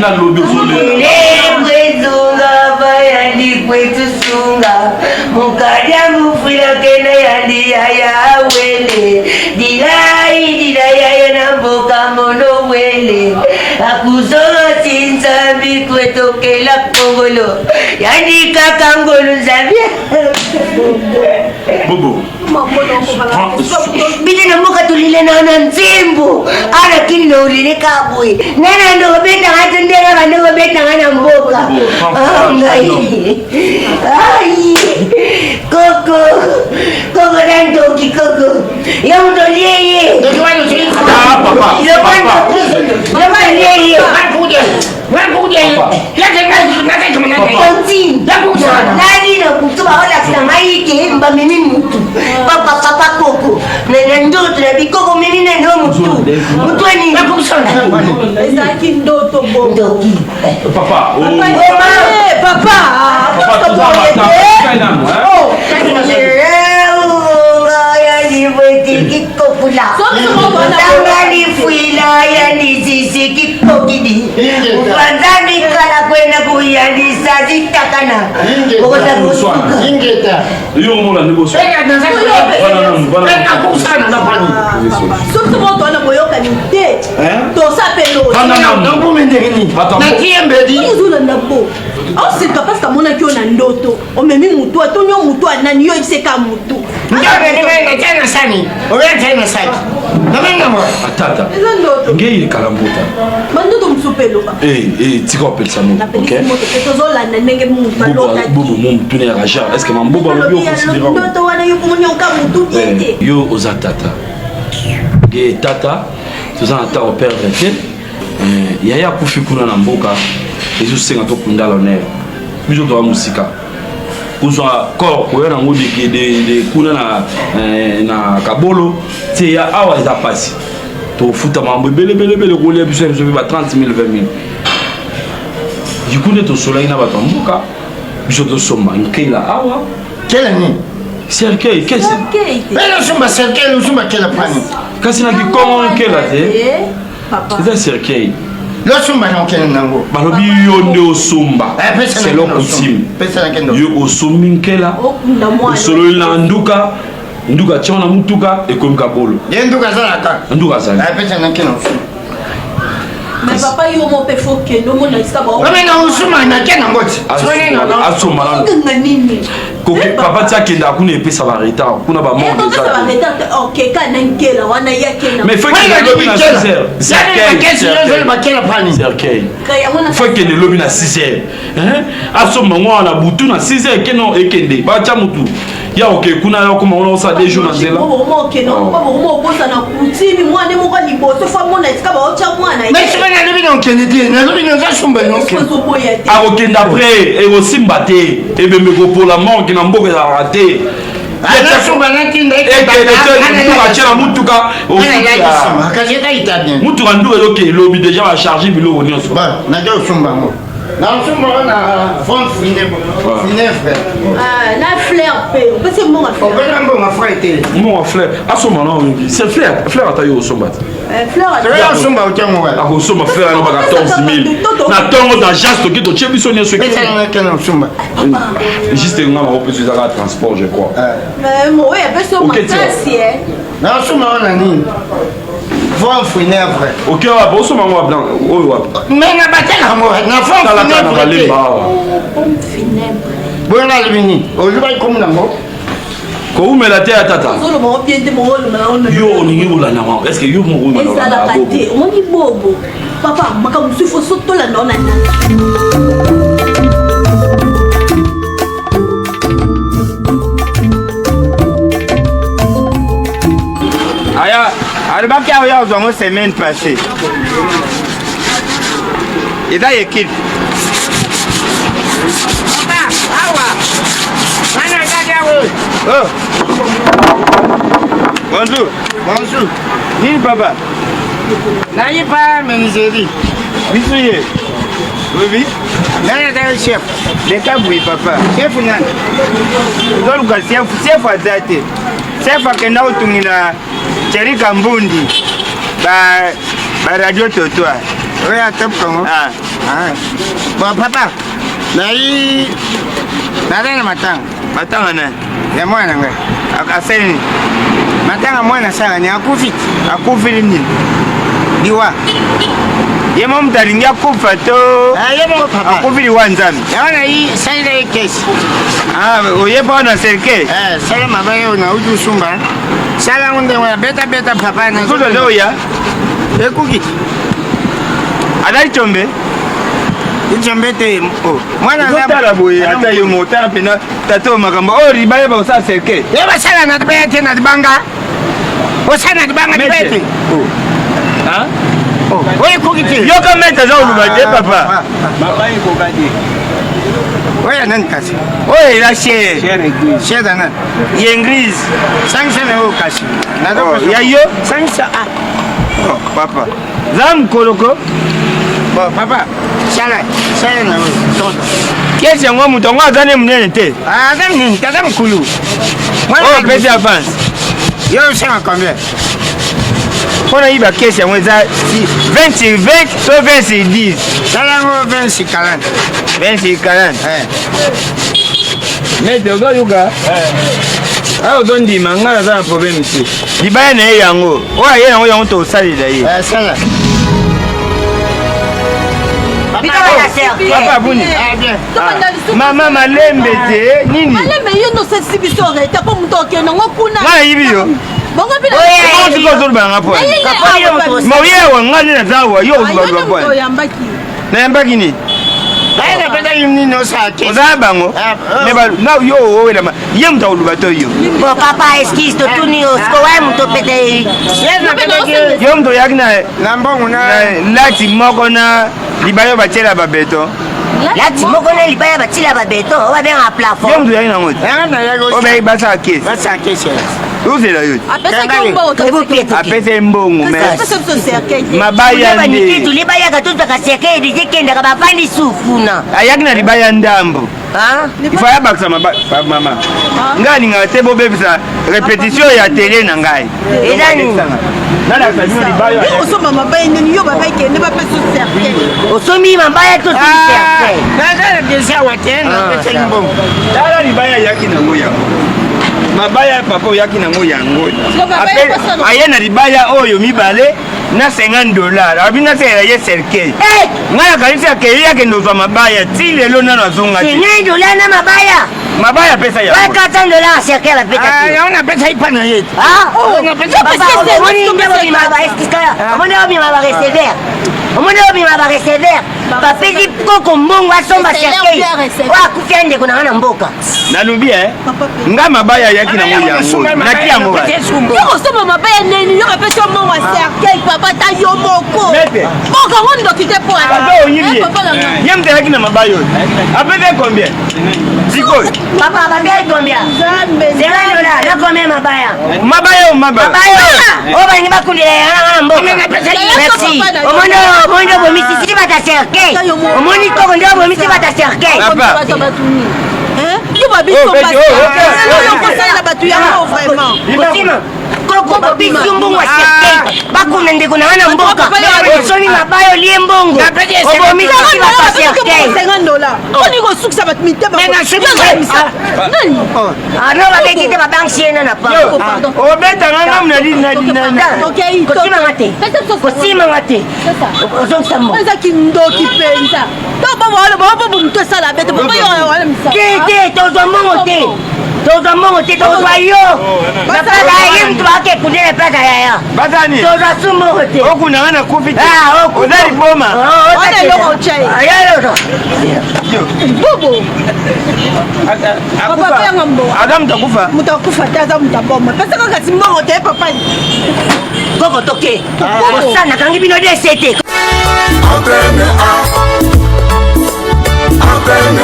Banda lobi ozolela. Bayandi kwetusunga mukalya mufwila kena yandi yaya wele dilai dilayaya na mboka mono wele akuzonga ti nzambi kwetokela kongolo yandi kaka ngolu nzambi. Bobo. Bino na mboka tolile na nzembo ana kini na olile kaka boye ngai na ndoko betanga te ndenge bandoko betanga na mboka ah, ngai ai koko koko na ndoki koko yo moto olie ye ah, yomolie ye nani na butu baolakisa ngai ke bamemi mutu papa papa koko na ndoto na bikoko memi nano mutu mutu ani ezalaki ndoto ndoki papa papa Kikokula tanga lifuila ya lisisi kikokidi kwanza mikala kwenda kuyandisa zitakana okoza kusuka. Yo omona nde Soki moto wana boyokani te, tosa mpe lozolanda bo oseka parce amonaki yo na ndoto omemi motu atoni yo motu anani yo oyebiseka motu. Atata ngei ekala mbota. Bandoto mosusu mpe eloba. Tika opelisa moto. Napelisi moto te, tozolanda ndenge motu alotaki. Bobo mo motuna ya rajar, est ce que mambobo alobi oconsidera ndoto wana yo komoni oka motu bien te? Yo oza tata nge tata, toza na temps operdre te. Yaya akufi kuna na mboka, ezosenga tokunda l'honneur. Biso toza mosika, kozwa corps koya nango de kuna na Kabolo te ya awa eza mpasi. Tofuta makambo ebelebelebele kolia biso ya biso mpe ba 30 000, 20 000. Diku nde tosolaki na bato ya mboka, biso tosomba nkela awa. Kela nini? Cercueil kesi. Bena osomba cercueil, osomba kela pani. Kasi na kikongo nkela te, eza cercueil. Losomba na okende nango. Balobi yo nde osomba selon coutume. Yo osombi nkela, osololi na nduka, nduka tia na mutuka, ekomi Kabolo. Ye nduka azalaka. Nduka azali. Pesa na nkela osomba. Mais papa, yo mo mpe fo kende omona esika. Ome na osomba na ke nango ti. Asomba nano. Okanga nini? Koke papa ti akendaka kuna, epesa ba retard kuna, ba morgue eza te. Okeka na nkela wana ya kenda. Mais faut ekende lobi na 6 heures. Cercueil faut ekende lobi na 6 heures. Asomba ngo wana butu na 6 heures, ekende ekende batya mutu ya oke kuna, ya okoma wana osala 2 jours na nzela. Obosana kutimi mwana moko liboso fo amona esika baotya mwana. Mais soki nalobi na okende te, nalobi naza somba. Akokende après, ekosimba te, ebembe kopola, morgue na mboka ezalaka te. Nasomba natinda. Ekende te, mutuka atie na mutuka. Kasi ekaita bien. Mutuka nduka ezokende lobi, déjà bacharge biloko nyonso. Nake osomba yango, nasomba ngo na vente funèbre. Na fleur mpe opesi mbongo. Opesa mbongo frère te. Mbongo fleur asomba na c'est fleur, fleur ata yo osomba te. Fleur osomba otiango wana. Akosomba fleur wana ba 14 000 na ntongo na agence, toki totie biso nyonso. Pesana osomba. Juste nga nakopesa ezaka transport, je crois. Oyo apesi yo makasi. Nasomba wana nini? Vente funèbre. Ok, wapi osomba yango? Wapi oyo, wapi? Mais na batela yango na vente. Talaka na balemba awa. Boyo nalobi nini? Ozobaki komi nango. Koumela te ya tata. Yo olingi kolanda ngo, est ce que yo moko? Ezalaka te, omoni bobo papa, makambo mosusu fo so tolanda ona. Aya alobaki awa ya ozwa ngo semaine passée, eza équipe. Awa Oh. Bonjour. Bonjour. Nini papa? Nayi pa menuiserie. Biso ye. Oui. Nani azali chef? Leka boye papa. Chef nani? Toluka chef, chef aza te. Chef akenda kotungila Thierry Kambundi ba ba radio trottoir. Oyo atop Congo. Ah. Ah. Bon papa, nayi naza na matanga. Matanga nani? Ya mwana ngai. Asali nini? Matanga mwana asala ni akufi. Akufi nini? Liwa. Ye mo moto alingi akufa to ah, ye moko papa. Akufi liwa Nzambe. Yango nayi salela ye kesi. Ah, oye mpo na cercueil? Eh, sala mabaya oyo nauti osumba. Sala yango ndenge wana beta beta papa na. Mosusu aza oya? Ekuki. Azali chombe? Chombe te. Oh. Mwana tala boye ata yo motala mpena tata oyo makambo oyo libaya bakosala cercueil. Ye basala na libaya te na libanga. Osala na libanga libaya te. Oh. Hein? Oh. Oyo ekoki te. Yoka maître aza koloba te papa. Mabaya ekoka te. Oyo nani kasi? Oyo eza cher. Cher église. Cher nani? Ya église. Sangisa na oyo kasi. Oh, ya yo? Sangisa ah. Oh, papa. Za mokolo ko. Bon, papa, sala, sala na oyo. Kesi yango moto yango aza ne monene te. Ah, aza monene, aza mokulu. Oyo opesi avance. Yo osala combien? Mpo na yiba kesi yango eza 20 sur 20 to 20 sur 10. Sala yango 20 sur 40. 20 sur 40. Eh. Maître, ozoyoka? Awa ozondima ngai naza na problème te. Libaya na ye yango. Oyo aye yango yango tosalela ye. Eh, sala. Papa buni. Ah, Mama malembe te nini? Malembe yo ndo osalisi biso reta mpo moto okende yango kuna. Ngai nayibi yo. Bongo mpe Bongo sikoyo ozoloba nanga mpo ma oye awa ngai nde naza awa yo ozoloba mpo oyambaki. Nayambaki nini? Ngai napesaki nini osala te. Oza na bango? Ah, Me na yo owelama ye moto akoloba to yo. Bon papa, excuse, totuni yo siko waye moto opete? Yo moto oyaki na Na mbongo na lati moko na libaya batiela babeto. Lati moko na libaya batiela babeto oyo babengaka Yo plafond. moto oyaki nango te. Yanga nayaki Oyo bayaki basala kesi. Basala kesi. Ozela yo te. Apesaki mbongo. Apesa ye mbongo mais Apesa biso cercueil te. Mabaya banike nde. tuli bayaka tozwaka cercueil deja ekendaka bavandi su kuna. Ayaki na libaya ndambo. Ifa ayabakisa mama. Ngai alingaka te bobebisa répétition ya tele na ngai. Eza nini? Nalakisa bino libaya. Yo osomba mabaya nini? Yo babakende bapesa cercueil. Osombi mabaya to osombi cercueil? Naza na deja awa te napesaki mbongo. Tala libaya ayaki nango yango. Mabaya ya papa oyaki nango yango. Aye na libaya oyo mibale na 50 dollars. Abi nasalela ye cercueil. Ngai nakanisi akei akende kozwa mabaya ti lelo nano azonga te. 50 dollars na mabaya. Mabaya apesa yango. 400 dollars cercueil bapesaki. Yango napesaki mpa na ye. Omoni nde obima ba omoni obima ba receveur. Omoni obima ba receveur. Bapesi koko mbongo asomba cercueil. Oyo akufi ya ndeko na nga na mboka. Nalobi e nga mabaya ayaki nango yango naki yango. Yo kosomba mabaya nini? Yo bapesi yo mbongo ya cercueil papa, ta yo moko. Mboka ngo ndoki te po Papa oyibi ye. Ye moto ayaki na mabaya oyo. Apesi combien? Sikoyo. Papa bapesi combien? 50 dollars na combien mabaya? Mabaya oyo mabaya. Mabaya oyo balingi bakundela yanga na mboka. Merci. Omoni omoni nde obomisi sisi bata cercueil. Omoni koko nde obomisi bata cercueil. Papa. Yo babiso okosalela bato yango vraiment. Kosima koko bapesi yo mbongo ya cercueil bakunda ndeko na nga na mboka, osombi mabaya, olie mbongo, obomisi sisi bata cercueil. 50 dollars mponi kosukisa bato mitema nani? Ano babeti te, babangisi ye na papa. Obetanga nga mna. Kosimanga te, kosimanga te, ozongisa mbongo. Eza kindoki mpenza. To bobo moto esala bete papa yo wana misala. Te te, tozwa mbongo te, tozwa mbongo te, tozwa yo na place ye moto bakake kunde na place ya yaya. Bazani. Tozwa su mbongo te. Okunda nga nakufi te. Oza liboma. Wana eloko otya ye bobo papa mpe yanga mbongo. Aza moto akufa. Moto akufa te, aza moto aboma. Pesa kaka kasi mbongo te papa. Koko toke kosala nakangi bino dese te. Antenne A. Antenne.